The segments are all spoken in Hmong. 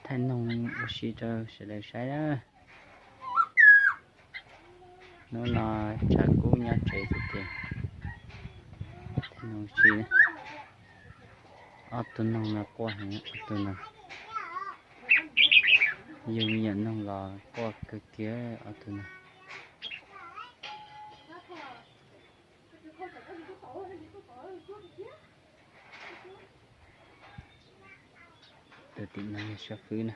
Thaij noog ua si rau sawv daws saib na. Hnub no tshav kub nyob tsev xwb ces thaij noog ua si. Ob tug noog no quaj heev, ob tug no. Yug me nyuam noog los quaj kawg kiag ob tug no. Tus tim no yog sab fwb na.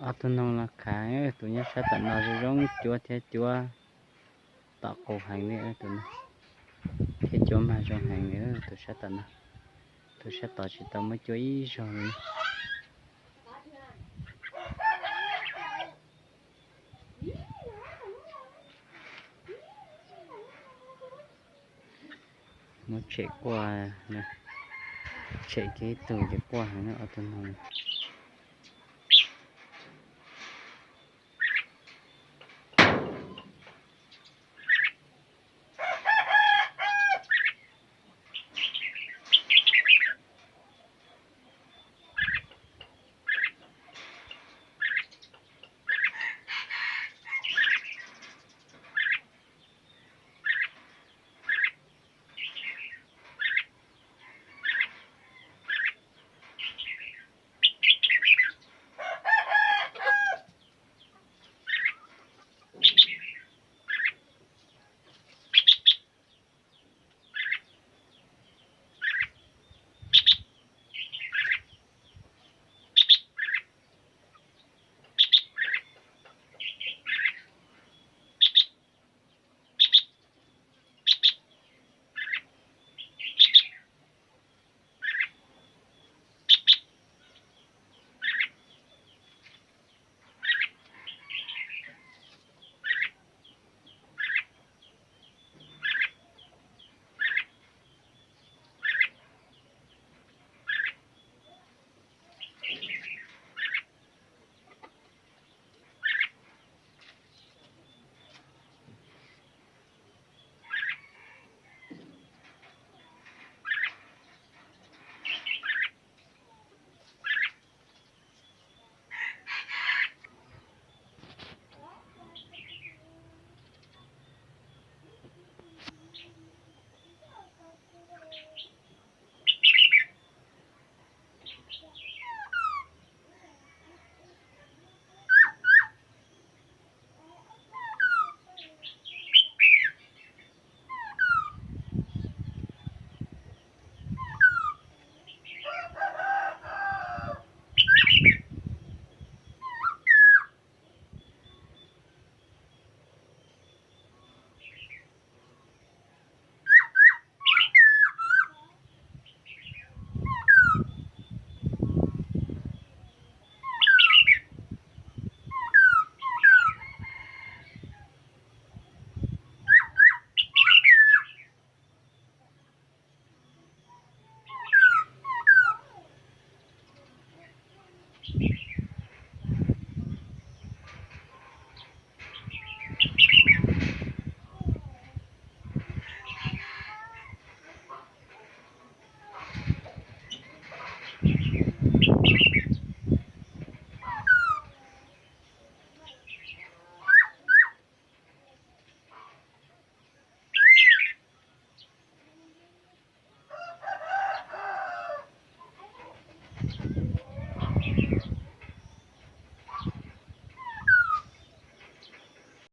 Ob tug noog los khav, tus nyob sab tom no zoo zoo cuab thiab cuab tom qus heev li tus no, thiab cuab mag zoo heev li tus sab tom no. Tus sab tod tsis tau muab cuab ib zaug li. Muab tshem quaj, tshem kiag ib tug ces quaj heev ob tug noog.